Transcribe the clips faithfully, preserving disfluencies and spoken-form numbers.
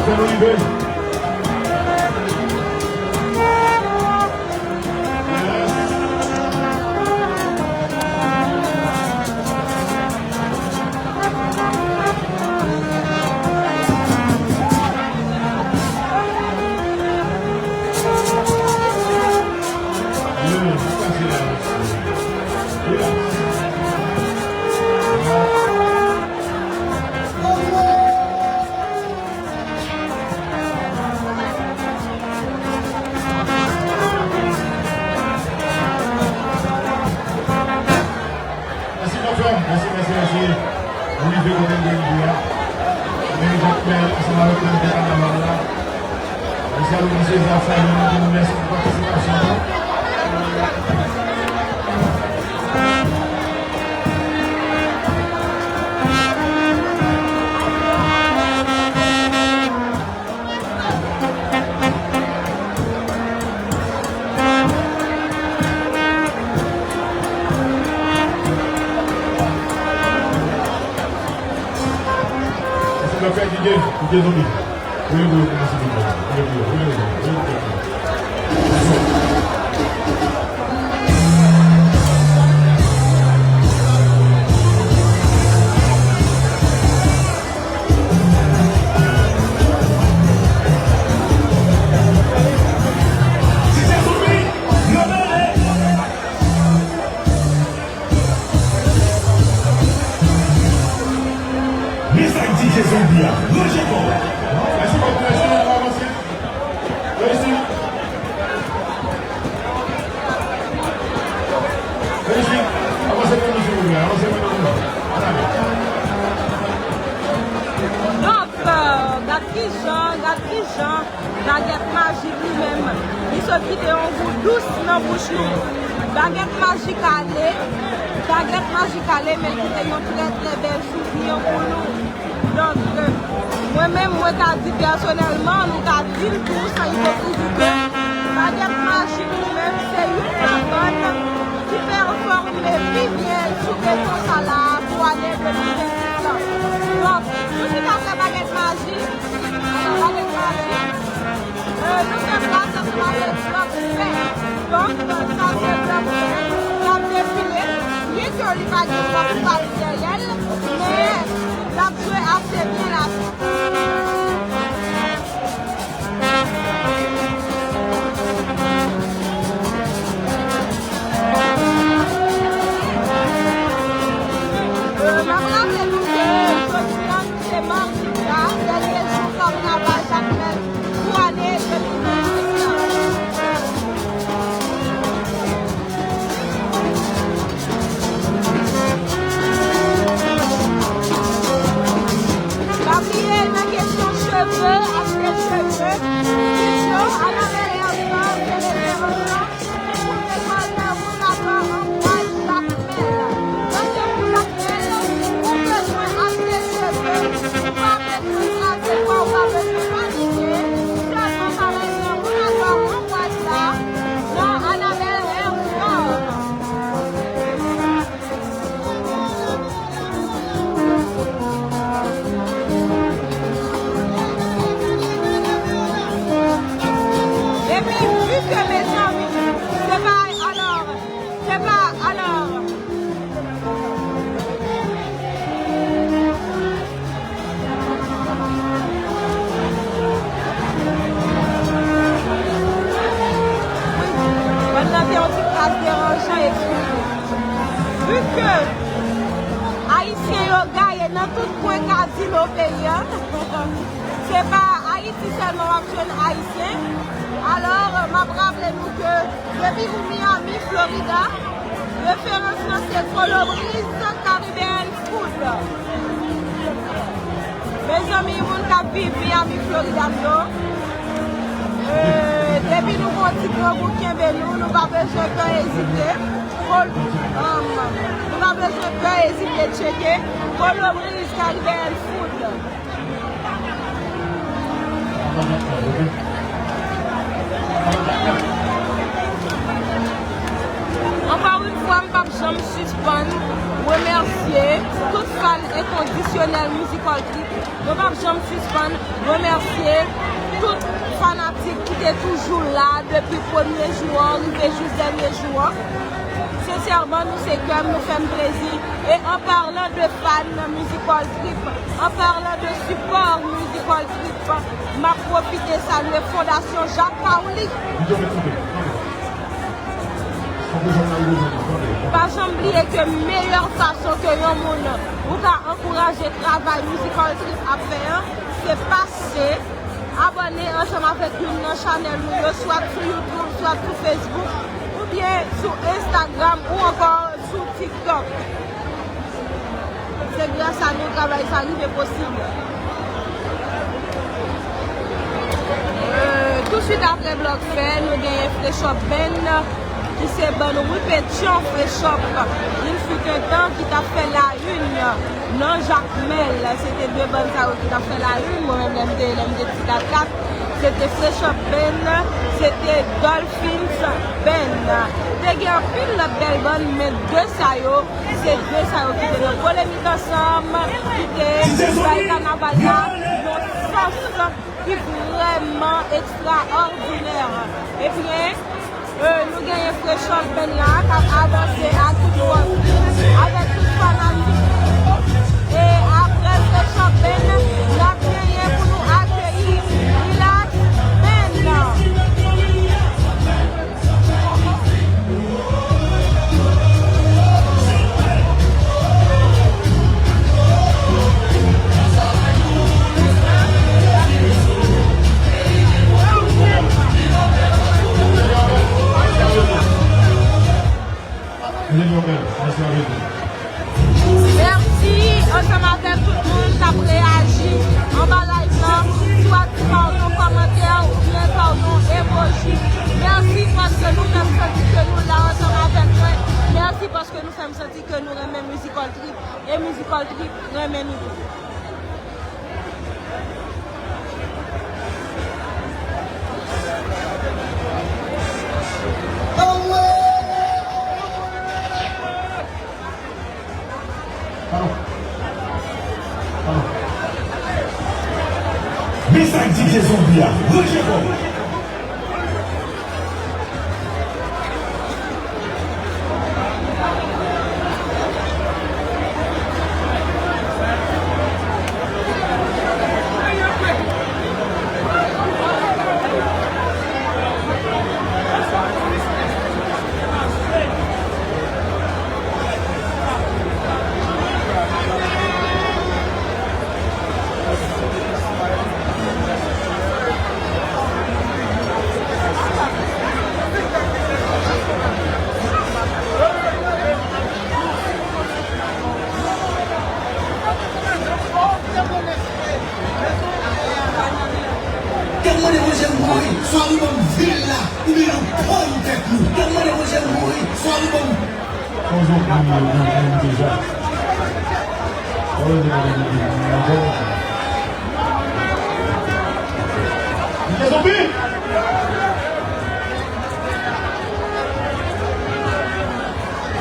Fè nou rive. Yes. Mèsi, mon frè. Mèsi, mèsi, mèsi. Nou rive kote n te rive a. Men Jakmèl ansanm avèk komite kanaval la. Mèsi a nou, mesye Zafè, nou di nou mèsi pou patisipasyon nou. Ese nan fè D J, D J Zombie. Wi, wi, wi, wi, wi. Men sa k di Jezi di a, ranje kò w. Mèsi, mèsi, mèsi, avanse. Reyisi. Reyisi. Avanse pou nou, silvouplè. Avanse pou nou. Ann ale. Donk, euh, gad kijan, gad kijan Bagèt Majik li menm, li sot kite yon gou dous nan bouch nou. Bagèt Majik ale, Bagèt Majik ale, men l kite yon trè, trè bèl souvni pou nou. Donk, mwen menm, mwen ka di pèsonèlman, nou ka di l tou san ipokrizi ke Bagèt Majik li menm, se youn nan bann ki pèfòme pi byen sou beton sa la pou ane de mil vennsis lan. Donk, nou chita fè Bagèt Majik, Bagèt Majik. Euh, nou fè plas ansanm avèk Djòb Fè. Donk, sa se Djòb Fè k ap defile. Byen ke li pa gen twòp pati dèyè l, men l ap jwe ase byen la. Euh, m ap raple nou ke jodi a, se madi a, dènye jou kanaval Jakmèl pou ane de mil vennsis lan. Pa bliye nan kesyon cheve, achte cheve, Studio Anabelle Hersan, se referans lan. Ou bezwen fè woulagò an bwa Jakmèl. Paske pou Jakmèl, ou bezwen achte cheve. Ou pa bezwen kraze kò, ou pa bezwen panike. Sèlman parèt nan woulagò an bwa sa, nan Anabelle Hair Store. Epi, vi ke, mezanmi, se pa, alò, se pa, alò. Wi, bann nan te yon ti kras deranjan, eskize. Vi ke Ayisyen yo gaye nan tout kwen kazino peyi a, se pa Ayiti sèlman w ap jwenn Ayisyen. Alò, m ap raple nou ke depi ou Miami, Florida, referans lan se Colo Breeze Caribbean Food. Mezanmi, moun k ap viv Miami, Florida m yo, euh, depi nou gon ti grangou kenbe nou, nou pa bezwen pè ezite. Col-, um, nou pa bezwen pè ezite tcheke Colo Breeze Caribbean Food. Ankò yon fwa, m p ap janm sispann remèsye tout Enkondisyonèl Musical Trip. Nou p ap janm sispann remèsye tout fanatik ki te toujou la depi premye jou an rive jis dènye jou an. Sensèman, nou se kè m, nou fè m plezi. E an palan de fan Musical Trip, an palan de sipò Musical Trip, m ap pwofite salye Fondasyon Jacques Paoli. Pa janm bliye ke meyè fason ke yon moun ou ka ankouraje travay Musical Trip ap fè an, se pase abòne ansanm avèk youn nan chanèl nou yo, swa sou YouTube, swa sou Facebook, oubyen sou Instagram, ou ankò sou TikTok. Se gras a nou travay sa rive posib. Euh, tousuit apre Block Fair, nou genyen Fresh Up Band, ki se bann Rue Pétion Fresh Up. Il fut un temps ki t ap fè la une nan Jakmèl. Se te de bann sa yo ki t ap fè la une. Mwen menm, lè m te, lè m te ti katkat, se te Fresh Up Band, se te Dolphins Band. Te gen anpil lòt bèl bann, men de sa yo, se de sa yo ki te nan gwo limit ansanm, ki te bay kanaval la yon sans ki vrèman ekstraòdinè. Ebyen, euh, nou genyen Fresh Up Band la k ap avanse a tout fòs avèk tout fanatik li. E apre Fresh Up Band, n ap genyen pou nou akeyi Relax Band. Mèsi ansanm avèk tout moun k ap reyaji anba live lan, swa ti pa w yon kòmantè oubyen pa w yon emoji. Mèsi paske nou fè m santi ke nou la ansanm avèk mwen. Mèsi paske nou fè m santi ke nou renmen Musical Trip e Musical Trip renmen nou tou. Men sa k di vye zonbi a, ranje kò w. Gad mande Bondye m mouri, swa nou ban m vil la, oubyen nou pann tèt nou. Gad mande Bondye m mouri, swa nou ban m. Yon zonbi yo nan menm deja. Yon zonbi.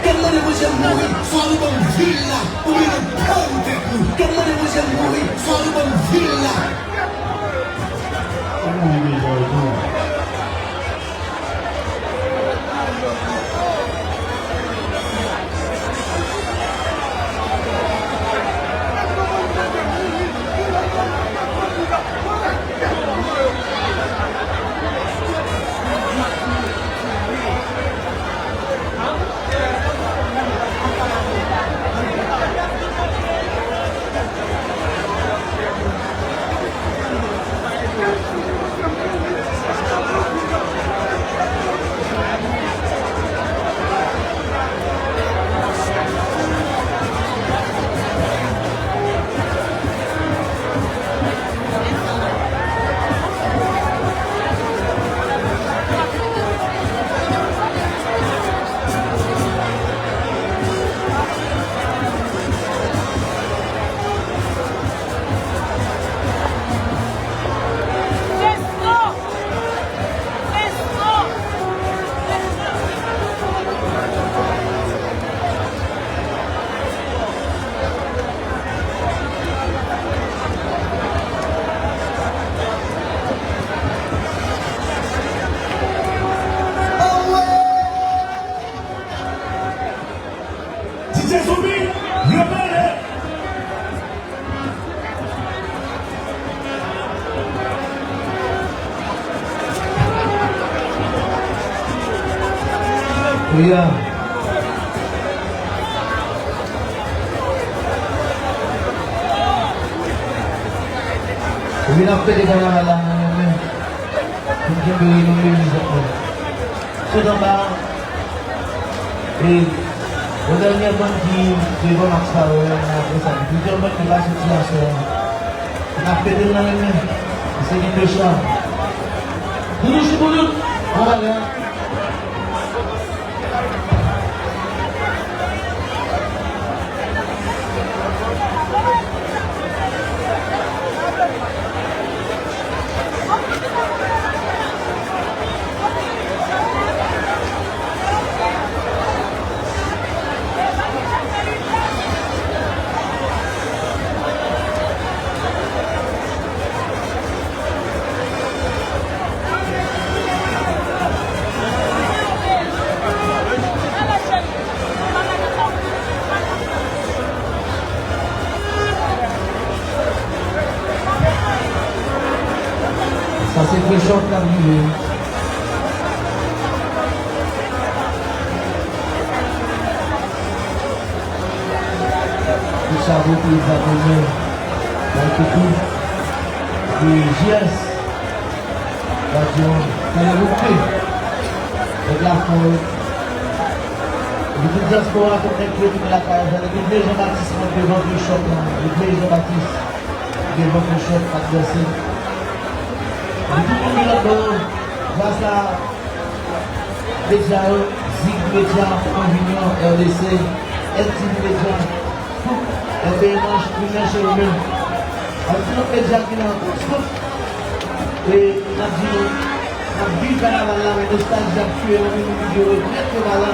Gad mande Bondye m mouri, swa nou ban m vil la, oubyen nou pann tèt nou. Gad mande Bondye m mouri, swa nou ban m vil la. Ou mouri deja, ou mouri. Wi a. Epi n ap fete kanaval la nan yon men. Pou n kenbe renome mizik nou. Sot anba. E yon dènye bann ki devan Max Power, men apre sa, plizyè bann ki va soti aswè a. N ap fete l nan renmen. Se li Mesha. Doudou Chiboulout, bon bagay. Sa se Fresh Out k ap rive. Tout chapo pou Ivan Mounen. Bay koukou. Pou J S. Radyo Tele Bouke. Nèg la fò. Epi tout dyaspora, tout nèg ki retounen lakay yo, Eglè Jan Batis, mwen devan Fresh Out la. Eglè Jan Batis, devan Fresh Out, ap danse. Epi tout moun ki lòt bò yo, gras a medya yo, Zig Media, Konvinyon, R D C, M T V Media, tout L P M H, Primè Cherubin. Ak tout lòt medya ki la ankò, tout. E n ap di nou, n ap viv kanaval la, men nostalji ap tiye nou, nou vin regrèt yo pa la.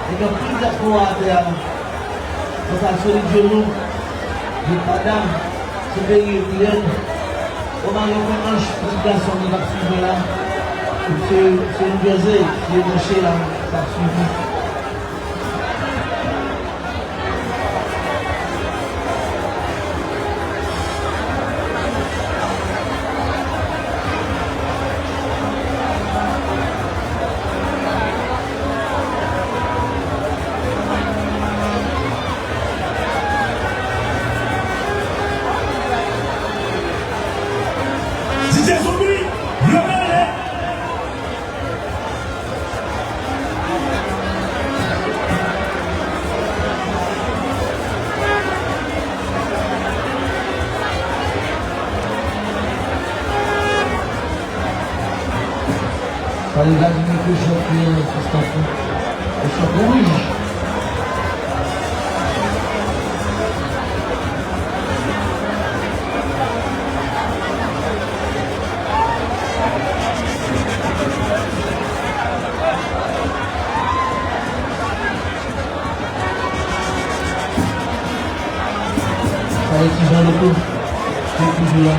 E gen anpil dyaspora atè a. Konsa, Solid Jolo, Jil Padam, Soperi, Tirèl, Omari, yon manch, pitit gason mwen k ap swiv mwen la. Se, se New Jersey, se Monche la, k ap swiv mwen. D J Zombie, leve ale! Sa degaj mwen ke chòk li an sou stasyon. Ke chòk wouj. Sa e ti jan de kou. Se toujou la.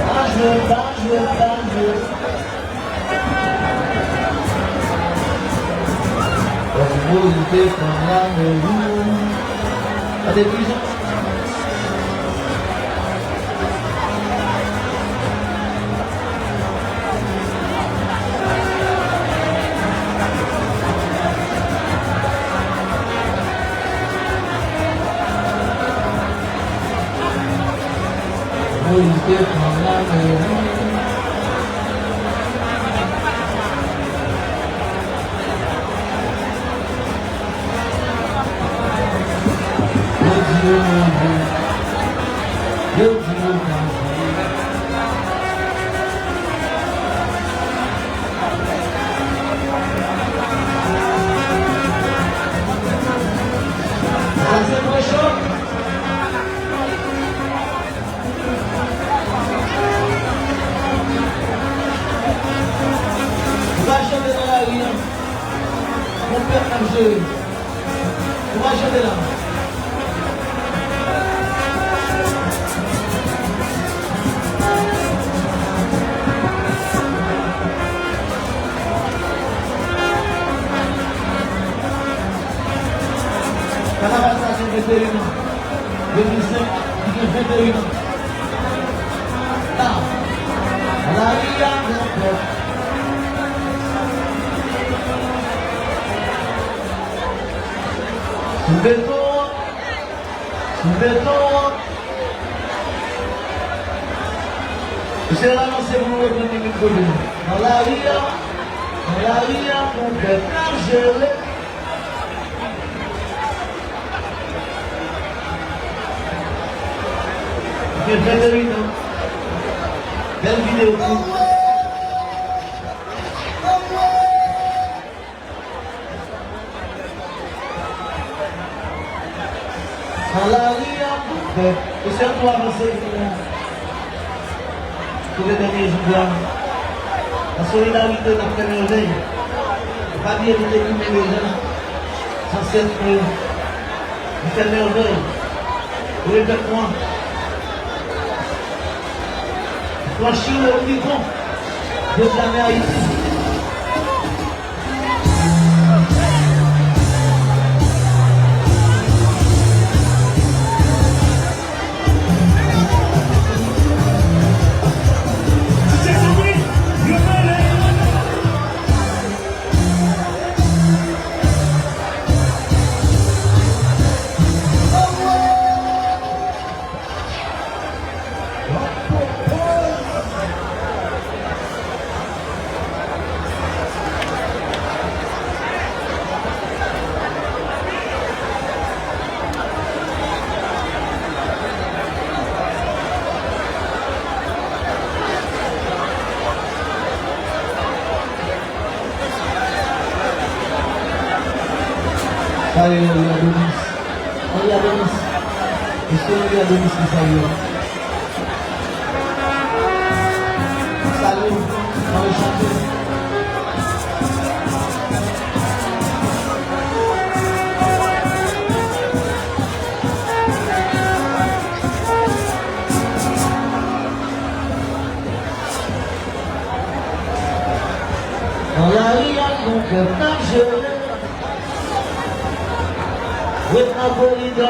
Pa jwe, pa jwe, pa jwe. Animoz te pran lameri. Gade prizon. Moyiz te pran lameri. Yo di yo move. Yo di yo pa vre. Sa se mwen chòk. Nou pa chante nan lari an. Yon pèp n ap jere. Nou pa chante la. de mil senk, li gen venteyen an. La, lari a gran pèp. Sou beton an, sou beton an. Misye ranse pou nou reprann li menm kote nou. Nan lari a, nan lari a, gon pèp k ap jere. Gen venteyen an. Bèl videyo tou. Nan lari a, gon pèp. Mesye, ann tou avanse vin pou le dènye jou la. Nan solidarite, n ap fè mèvèy. Pa bliye nou te limen deja. Zansèt nou yo. Nou fè mèvèy. Repèt mwen. Franchi le Rubicon. Deklame Ayiti. Sa yo, Adonis. Henri Adonis. Mesye Henri Adonis ki salye. Salye, mwen chante. Nan lari a, gon pèp k ap jere. Ret nan koridò.